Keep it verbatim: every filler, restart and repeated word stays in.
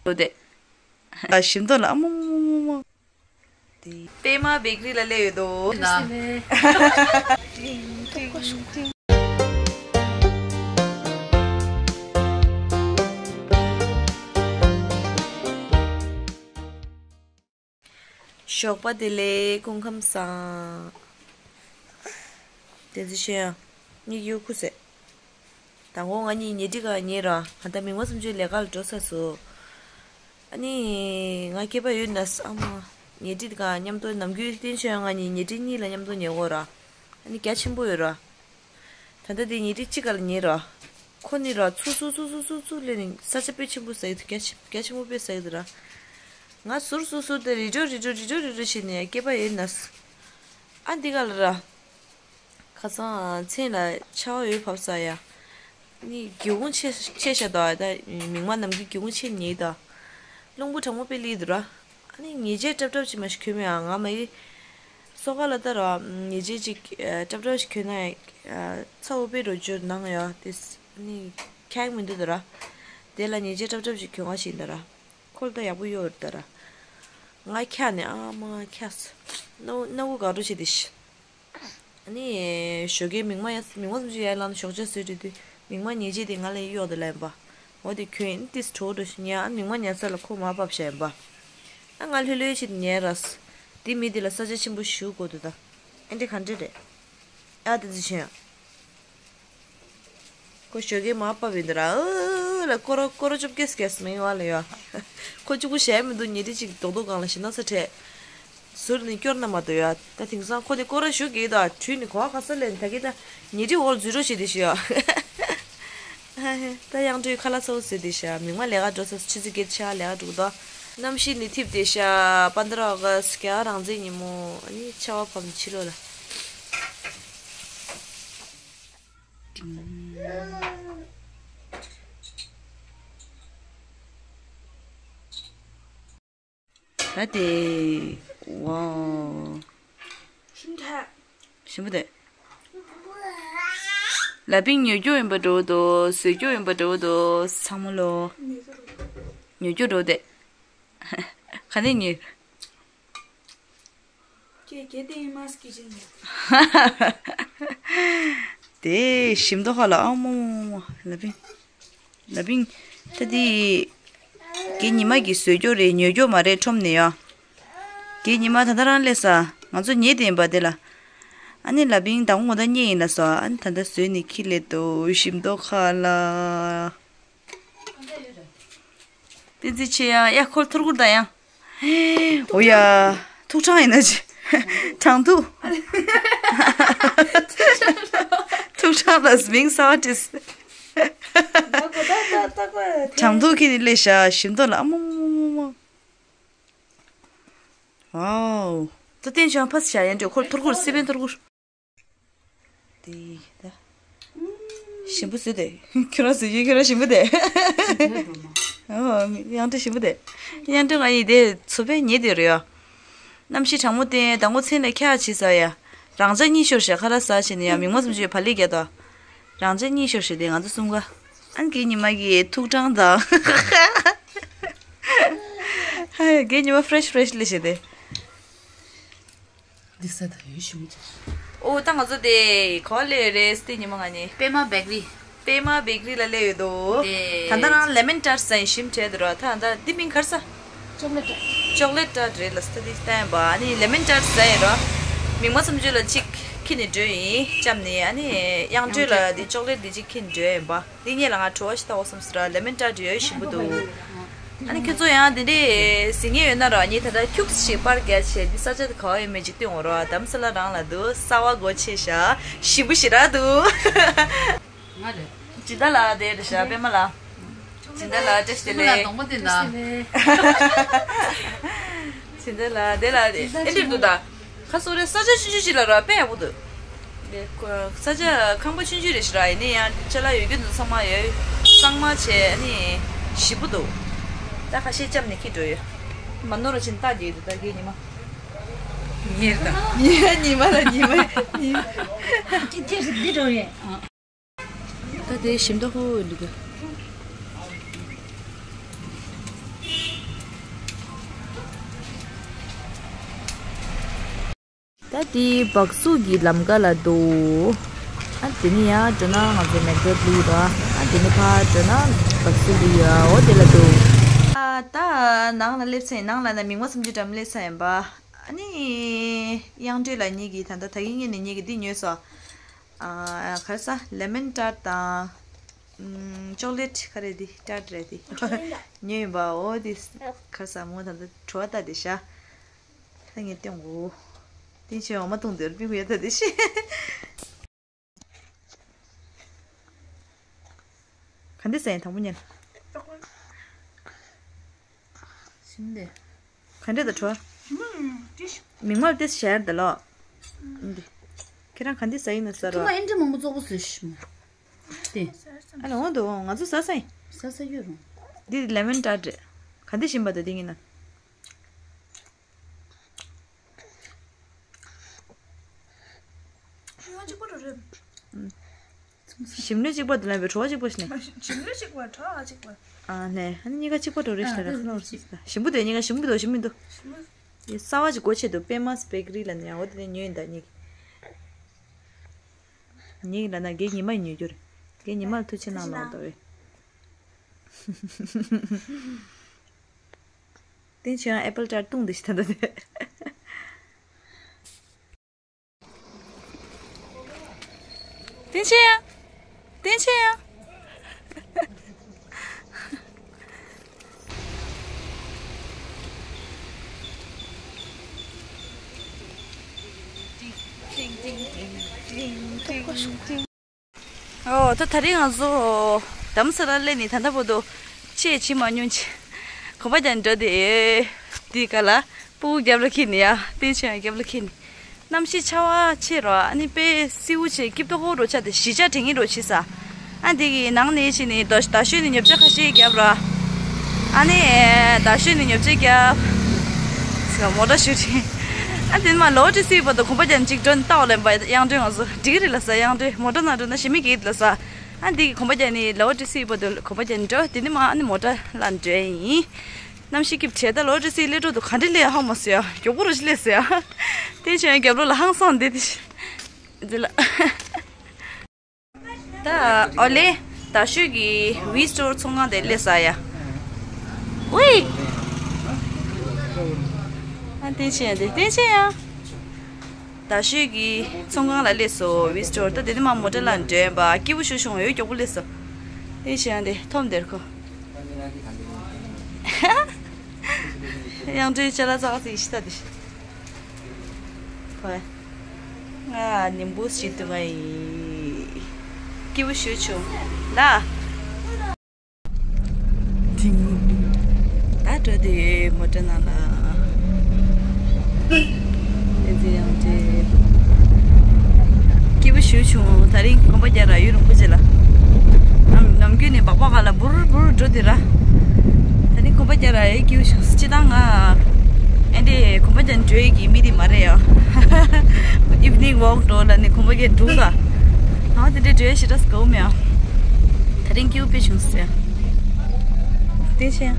འགྲོ་དེ། ཨ་ཞིམ་མདོག་ལ་ཨ་མོ་མོ་མོ་མོ། པད་མ་བེག་རི་ལ་སླེབས་ཡོད་དོ། ན། ཞོགས་པ་བདེ་ལེགས། སྐུ་ཁམས་བཟང་། བསྟན་འཛིན་ཆོས་དབྱངས། གཉིད་ཡུར་ཁུ་ཟེར། དང་པོ་ང་གཉིས་ཉལ་ཁྲི་ག་ཉལ་ར། ད་ལྟ་མིག་དམར་སུམ་ཅུའི་ལས་ཀ་ལ་འགྲོ་ཚར་སོང་། ཨ་ནི་ང་སྐྱེས་པ་ཡོད་ན་ཨ་མ། ཉལ་ཁྲི་ག་མཉམ་དུ་ནམ་རྒྱུན་བསྟན་ཆོས་དབྱངས་ང་གཉིས་ཉལ་ཁྲི་གཉིས་ལ་མཉམ་དུ་ཉལ་གོ་ར། ཨ་ནི་རྒྱ་ཆེན་པོ་ཡོད་ར། ད་ལྟ་དེ་ཉལ་ཁྲི་གཅིག་ག་ལ་ཉལ་ར། ཁོ་ནི་ར་ཚུར་ཚུར་ཚུར་ཚུར་ཚུར་ཚུར་སླེབས་ནས་ས་ཆ་དཔེ་ཆེན་པོ་ཟ་གི་འདུག་རྒྱ་ཆེ་རྒྱ་ཆེན་པོ་དཔེ་ཟ་གི་འདུག་ར། ང་ཟུར་ཟུར་ཟུར་དེ་རི་ཌོ་རི་ཌོ་རི་ཌོ་རི་ཌོ་བྱས་ནས་སྐྱེས་པ་ཡོད་ན། ཨ་འདི་ག་ལ་ར། ཁ་སང་མཚན་ལ་ཆར་པ་ཡོད་བབས་ས་ཡ། ནི་སྒེའུ་ཁུང་ཕྱེ་ཕྱེ་བཞག་འདུག་ད་མིག་དམར་ནམ་རྒྱུན་སྒེའུ་ཁུང་ཕྱེ་ཉལ་འདུག་རླུང་བུ་གྲང་མོ་དཔེ་སླེབས་འདུག་ར། ཨ་ནི་ཉལ་ཆས་སྲབ་སྲབ་ཅིག་མ་ཞིག་གྱོན་མེད་ཨ། ང་མ་ཡི་སོ་ཁ་ལ་ལྟ་ར། ཉལ་ཆས་ཅིག་སྲབ་སྲབ་ཞིག་གྱོན་ན་ཡ། ཚ་པོ་དཔེ་རུ་འཇུ་ནང་ཡ་དེ་ནི་འཁྱག་མི་འདུག་ད་ར། དེ་ལ་ཉལ་ཆས་སྲབ་སྲབ་ཞིག་གྱོན་ག་ཞིག་ད་ར། ཁོ་ལ་ལྟ་ཡག་པོ་ཡོད་རེད་ད་ར། ང་འཁྱག་ནས་ཨ་མ་འཁྱག་སོང་། སྣ་སྣ་བུག་འགག་འགྲོ་བྱེད་དེ་ཤི། ཨ་ནི་ཞོགས་ཀའི་མིག་དམར་ཡ་མིག་དམར་སུམ་ཅུ་ཡར་ལངས་ནས་ཞོགས་ཇ་ཟོས་དུས་དུས་མིག་དམར་ཉལ་ཆས་དེ་ང་ལ་གཡོག་དེ་ལ་ཡིན་པ། འོ་དེ་གྱོན་ཏིས་གྲོགས་འགྲོ་ཞིག་ཉལ་ཨ་མིག་དམར་ཉལ་ས་ལ་ཁོ་མར་བབས་བཞག་ཡིན་པ། ཨ་ང་ལྷོད་ལྷོད་བྱེད་དུ་ཉལ་ར། དེ་མི་དེ་ལ་ས་ཆ་ཆེན་པོ་ཞིག་དགོས་འདུག་ད། ཨེ་འདྲེ་ག་འདྲེ་རེད། ཨ་དེ་ཚོ་ཆེན་ཡང་། ཁོ་ཞོགས་ཀས་མར་བབས་ཡིན་ད་ར། ཨོ་ལ་སྐོར་ར་སྐོར་ར་བཅོ་བརྒྱད་བརྒྱད་མིན་བ་ལ་ཡ། ཁོ་གཅིག་པུ་བྱས་མི་འདུག་ཉལ་ཁྲི་གཅིག་རྡོག་རྡོག་སྒང་ལ་ཞེད་སྣང་ཚ་ཕྲད། ཟུར་ནས་སྐྱོར་ན་མ་གཏོགས་ཡ། ད་དེང་སང་ཁོ་དེ་སྐོར་ར་ཞུ་གི་ད་དྲུད་ནས་གོ་བ་ག་ས་ལེན་ད་གི་ད་ཉལ་ཁྲི་འོག་ལ་འཛུལ་རོགས་བྱེད་དེ་ཤི་ཡ། ད་དབྱངས་སྒྲོན་ཁ་ལག་ཚ་བོ་བཟོས་དེ་ཤ་མིག་དམར་ལས་ཀ་འགྲོ་ཚར་ཆུ་ཚོད་བརྒྱད་ཆ་ལས་ཀ་འགྲོ་གི་ད། གནམ་གཤིས་ནི་ཐིབས་ཏེ་ཤ་པན་དྲ་ཨོ་གྷ་སི་རྒྱ་གར་རང་བཙན་ཉིན་མོ་ཨ་ནི་ཆར་པ་བབས་ནས་ཕྱི་ལོགས་ལ། ད་དེ། ཝའོ། ཞིམ་ཐལ། ཞིམ་པོ་དེ། ལ་པིང་ཉོ་རྒྱུ་ཡིན་པ་འགྲོ་འདུག་བཟོ་རྒྱུ་ཡིན་པ་འགྲོ་འདུག་ཚང་མ་ལོ། ཉོ་རྒྱུ་འགྲོ་དེ། ག་ནས་ཉོས། ཁྱེད་གལ་ཏེ་ཡིན་མ་སྐད་ཆ་ཉོ། དེ་ཞིམ་མདོག་ཁ་ལ་ཨ་མོ་མོ་མོ་ལ་པིང་། ལ་པིང་། ད་དེ། རྒན་ཉི་མ་གིས་བཟོས་རྒྱུ་རེད་ཉོས་རྒྱུ་མ་རེད་ཁྲོམ་ནས་ཡོ། རྒན་ཉི་མ་ད་ལྟ་རང་སླེབས་ས། ང་ཚོ་ཉལ་བསྡད་ཡིན་པ་དེ་ལ། ཨ་ནི་ལ་པིང་དང་པོ་ང་ད་བསྙེན་ཡིན་ལ་སོ། ཨ་ནི་ད་ལྟ་བཟོས་ནས་ཁྱེར་སླེབས་འདུག་ཞིམ་མདོག་ཁ་ལ། བསྟན་འཛིན་ཆེ་ཡ་ཡ་ཁོལ་ཐུར་ཁུར་ད་ཡ། འོ་ཡ། ཐུག་ཕྲེང་ཡིན་ན་ཅི། ཕྲེང་ཐུག་ཐུག་ཕྲེང་ལ་མིང་གསར་བ་བྲིས། ཕྲེང་ཐུག་གི་ནི་ལས་བྱ་ཞིམ་མདོག་ལ་ཨ་མོ་མོ་མོ་མོ། ཝའོ། ད་བསྟན་ཆེ་ཕ་སི་བྱ་ཡན་འདྲེ་ཁོལ་ཐུར་ཁུར་སི་པན་ཐུར་ཁུར། དེ་ད། ཞིམ་པོ་བཟོས་ཏེ། ཁྱོད་རང་བཟོས་ཀྱི་ཁྱོད་རང་ཞིམ་པོ་དེ། ཨོ། དབྱངས་སྒྲོན་ཞིམ་པོ་དེ། དབྱངས་སྒྲོན་ང་ཡི་དེ་ཚོ་པའི་ཉེ་དེ་རེད་ཡ། གནམ་གཤིས་གྲང་མོ་བསྟན་དང་པོ་མཚན་ལ་འཁྱག་བྱས་ས་ཡ། རང་ཅག་གཉིད་ཤོར་ཞེས་ཁ་ལག་ཟ་བྱས་ནས་ཡ་མིག་མ་སུམ་ཅུའི་བག་ལེབ་རྒྱག་དོ། རང་ཅག་གཉིད་ཤོར་ཞེས་དེ་ང་ཚོ་གསུམ་ཀ། ཨན་གྱི་ཉི་མ་གི་ཐུག་གྲང་དང་། ཧ་ཡ་གི་ཉི་མ་ཕ་རེ་ཤི་ཕ་རེ་ཤི་ལས་བྱས་ཏེ། འདི་ས་ད་ཡོད་ཞུ་མི་ཅིག་ཨོ་ད་ང་ཚོ་དེ་ག་པར་སླེབས་རེད་སྟེ་ཉི་མ་ང་གཉིས། པད་མ་བེག་རི། པད་མ་བེག་རི་ལ་སླེབས་ཡོད་དོ། དེ། ད་ལྟ་རང་ལེ་མན་ཊར་ཟ་ཡིན་ཞིམ་བྲལ་འདུག་ར། ད་ད་འདི་མིང་ག་རེ་ཟ། ཅོག་ལེ་ཊ། ཅོག་ལེ་ཊ་རེད་ལ་སྟ་འདི་བསྟན་པ་ཨ་ནི་ལེ་མན་ཊར་ཟ་ཡིན་ར། མིག་མ་སུམ་ཅུ་ལ་གཅིག་ཁྱེར་ནས་འགྲོ་ཡིན་བཅམ་ནས་ཨ་ནི་དབྱངས་སྒྲོན་ལ་འདི་ཅོག་ལེ་ཊ་འདི་གཅིག་ཁྱེར་ནས་འགྲོ་ཡིན་པ། འདི་གཉིས་ལ་ང་བྲོ་བ་ཞིག་བཏང་བ་བསམ་སོང་ར། ལེ་མན་ཊ་འདྲ་ཡོད་ཞིམ་པོ་འདུག་ཨ་ནི་ཁྱོད་ཚོ་ཡང་འདི་འདྲའི་ཟིན་ངེས་ཡོད་ན་ར་ངས་ད་ལྟ་ཁྱུག་ཅིག་པར་རྒྱག་བྱས་འདི་ས་ཆ་དེ་ག་བ་ཡོད་མེད་ཅིག་སྟོན་འོང་ར། དྷ་རམ་ས་ལ་རང་ལ་འདུག་གསར་བ་སྒོ་ཕྱེ་ཤག་ཞིམ་པོ་ཞེ་དྲག་འདུག་ང་རེད། སྦྱིན་བདག་ལགས་དེ་རེད་ཤག་པད་མ་ལགས། སྦྱིན་བདག་ལགས་བཀྲ་ཤིས་བདེ་ལེགས། དང་པོ་དེ་ན། སྦྱིན་བདག་ལགས་དེ་ལ་ཨེ་འདྲ་འདུག་ད། ཁ་སོ་རེ་ས་ཆ་ཆུང་ཆུང་ཞིག་ལ་ར་དཔེ་ཡག་པོ་འདུག་དེ་ཁོ་ས་ཆ་ཁང་པ་ཆུང་ཆུང་རེད་ཤག་ར། ཡིན་ནའི་ཡང་ཅ་ལག་ཡོད་རྒྱུ་འདུག་ཚང་མ་ཡོད། གཙང་མ་བྱས་ཨ་ནི་ཞིམ་པོ་འདུག་ད་ཁ་ཤས་བཅམ་ནས་ཁྱེར་འགྲོ་ཡོད། མ་ནོར་བ་ཕྱིན་རྟགས་རྒྱག་འདུག་ད་གའི་ཉི་མ། ཉི་མ་ཉི་མ་ལ་ཉི་མ་ཉི་མ། ཅི་ཐེར་འདི་འགྲོ་རེད། ད་དེ་ཞིམ་མདོག་ཁ་པོ་འདུག་གི། ཨ་དེ་སྦག་སུག་གི་ལམ་ཀ་ལ་འདུག་ཨ་དེ་ནི་ཡར་འགྲོ་ན་ང་ཚོ་མེག་ཌོ་ལུ་ཡོད་ར། ཨ་དེ་ནི་ཕར་འགྲོ་ན་སྦག་སུག་ལུ་ཡོད་ར། འོ་དེ་ལ་འདུག་ཨ་ད་ནང་ལ་སླེབས་ཚར་ཡིན། ནང་ལ་ན་མིག་དམར་སུམ་ཅུ་འགྲམ་སླེབས་ཚར་ཡིན་པ། ཨ་ནི་དབྱངས་སྒྲོན་ལགས་གཉིས་ཀྱིས་ད་ལྟ་ད་གིན་ངས་ནས་ངས་ཀྱིས་འདི་ཉོས་སོང་། ཨ་ག་རེ་ཟ། ལེ་མོན་ཊར་ཊི་དང་། ཨམ། ཅོག་ལེ་ཊི་ག་རེ་འདི་ཊར་ཊི་རེད་འདི། ཉོས་ཡིན་པ། འོ་འདི་ག་རེ་ཟ། མོ་ད་ལྟ་བྲོ་བ་ལྟ་དེ་ཤ། ད་ངས་སྟོན་གོ། དེ་ཕྱིན་འོ་མ་བཏུང་དེར་པི་ཧུ་ཡ་ད་དེ་ཤི། ག་འདི་ཟ་ཡིན་དང་པོ་ཉན། ཤིན་ཏེ། ག་འདྲས་ད་བྲོ། མིག་དམར་ཏེ་ཤར་ད་ལོ། འདི། ཁྱེད་རང་ག་འདི་ཟ་ཡིན་ན་ཟ་རོ། ཐུ་མ་ཨེ་འདྲས་མང་པོ་བཙོག་པོ་བཟོས་ཤི་མོ། དེ། ཨ་ལ་འོང་དུ་འོང་ང་ཚོ་ཟ་ས་ཡིན། ཟ་ས་ཡོད་རུང་། འདི་ལེ་མོན་ཊར་ཊི་རེད། ག་འདི་ཞིམ་པ་ད་འདི་ཡིན་ན། ཉོ་གཅིག་པ་འགྲོ་རེད། ཞིམ་ནུས་གཅིག་པ་དེ་ལ་བའི་བྲོ་བ་གཅིག་པ་ཞིག་ནས། ཞིམ་ནུས་གཅིག་པ་བྲོ་བ་གཅིག་པ། ཨ་ནས་ཨ་ནི་གཉིས་ཀ་གཅིག་པ་འགྲོ་རེད་ཤག་ར་ཁ་ལོར་སི་ད། ཞིམ་པོ་དེ་གཉིས་ཀ་ཞིམ་པོ་འདུག་ཞིམ་མི་འདུག་ཞིམ་པོ། ཡ་གསར་བ་ཅིག་སྒོ་ཕྱེ་འདུག་པེ་མཱས་བེ་ཀ་རི་ལ་ནས་འོ་དེ་ནས་ཉོས་ཡིན་ད་གཉིས་ཀ། གཉིས་ཀ་ལ་ན་རྒན་ཉི་མ་ཡིས་ཉོས་རྒྱུ་རེད། རྒན་ཉི་མ་ལ་ཐུགས་ཆེ་གནང་ལོག་ད་བས། བསྟན་ཆོས་ཡང་ཨེ་པལ་ཊར་བཏུང་འདི་ཞིག་ད་ལྟ་དེ། བསྟན་ཆོས་ཡང་། བསྟན་ཆོས་ཡང་། ཨོ་ད་ད་རིང་ང་ཚོ་དྷ་རམ་ས་ལར་སླེབས་ནས་ད་ལྟ་བར་དུ་ཆེས་བྱེད་མ་མྱོང་ཆེ། གོམ་པ་རྒྱག་འགྲོ་དེ། དེའི་སྐབས་ལ་སྤུ་གུ་རྒྱབ་ལ་འཁྱེར་ནས་ཡ་བསྟན་ཆོས་ཡང་རྒྱབ་ལ་འཁྱེར་ནས། གནམ་གཤིས་ཆར་པ་ཆེ་རོ། ཨ་ནི་དཔེ་སེའུ་ཆེ་སྐྱིད་ཏོ་ཧོ་རོ་ཆ་དེ་གཞིས་ཆགས་དྲན་གྱི་རོ་ཆེ་ས། ཨ་འདི་གི་ནང་ནས་ཕྱིན་ནས་རྡ་རྡ་ཤོད་ནས་ཉོ་ཆ་ཁ་ཤས་བརྒྱབ་ར། ཨ་ནི་རྡ་ཤོད་ནས་ཉོ་ཆ་བརྒྱབ། ས་མོ་ཊ་ཞུ་ཆེ། ཨ་དེ་མ་ལོ་ཏི་སི་བར་དུ་གོམ་པ་རྒྱག་གཅིག་འགྲོ་ནས་ལྟ་བ་ལེན་པ་དབྱངས་སྒྲོན་ང་ཚོ་འགྲིག་གི་རེད་ལ་ས། དབྱངས་སྒྲོན་མོ་ཊ་ནང་འགྲོ་ན་ཞེ་མི་སྐྱིད་ལ་ས། ཨ་འདི་གི་གོམ་པ་རྒྱག་ནས་ལོ་ཏི་སི་བར་དུ་གོམ་པ་རྒྱག་ནས་འགྲོ། དེ་ནས་མ་ཨ་ནི་མོ་ཊ་ལ་འགྲོ་ཡིན། གནམ་གཤིས་སྐྱིད་བྱས་ད་ལོ་ཏི་སི་སླེབས་འགྲོ་དུ་ག་འདྲ་སླེབས་ཧ་མ་སོ་ཡ། མགྱོགས་པོ་རུ་ཞིག་སླེབས་སོ་ཡ། དེ་བྱས་རྒྱབ་ལོ་ལ་ཧང་སང་འདི་དེ་ཤི། འདི་ལ། ད་ཨོ་ལེ། རྡ་ཤོད་ཀྱི་ཝི་སི་ཊོར་ཚོང་ཁང་དེ་སླེབས་ས་ཡ། ཝི། ཨ་བསྟན་ཆོས་ཡང་དེ་བསྟན་ཆོས་ཡང་། རྡ་ཤོད་ཀྱི་ཚོང་ཁང་ལ་སླེབས་སོ། ཝི་སི་ཊོར། ད་དེ་ནི་མ་མོ་ཊ་ལ་འདྲེན་པ་སྐྱིད་པོ་ཞུ་བྱུང་། ཡོད་མགྱོགས་པོ་སླེབས་སོ། བསྟན་ཆོས་ཡང་དེ་ཐོམ་དེར་ཁོ། དབྱངས་སྒྲོན་ཅ་ལག་ཙག་ཙིག་ཤི་ད་དེ་ཤི། ཁོས། ང་ནིམ་བུ་ཞིག་འདུག་ང་ཡི། སྐྱིད་པོ་ཞུ་བྱུང་ལ། ཐིང་། ད་འགྲོ་དེ་མོ་ཊ་ནང་ལ། ཨེ་ཙི་ཡང་ཅེ། སྐྱིད་པོ་ཞུ་བྱུང་། ད་རིང་གོམ་པ་རྒྱག་ར་ཡུན་རིང་པོ་ཅིག་ལ། ནམ་ནམ་རྒྱུན་ནས་སྦག་སྦག་ག་ལ་འབུར་འབུར་འགྲོ་དེ་ར། ད་རིང་གོམ་པ་རྒྱག་ར་ཡེ་སྐྱིད་པོ་ཞུ། སྤྱི་བཏང་ང་། ཨེ་འདྲས་གོམ་པ་རྒྱག་འགྲོ་ཡི་གི་མི་དེ་མ་རེད་ཡ། ཨི་བི་ནིང་ཝོག་འགྲོ་ལ་ནི་གོམ་པ་རྒྱག་འགྲོ་ག་ཨ་དེ་འདྲས་འགྲོ་ཡ་ཞེ་དྲག་གོ་མེད་ཡ། ད་རིང་སྐྱིད་པོ་དཔེ་བྱུང་ཟེར། དེ་བྱས།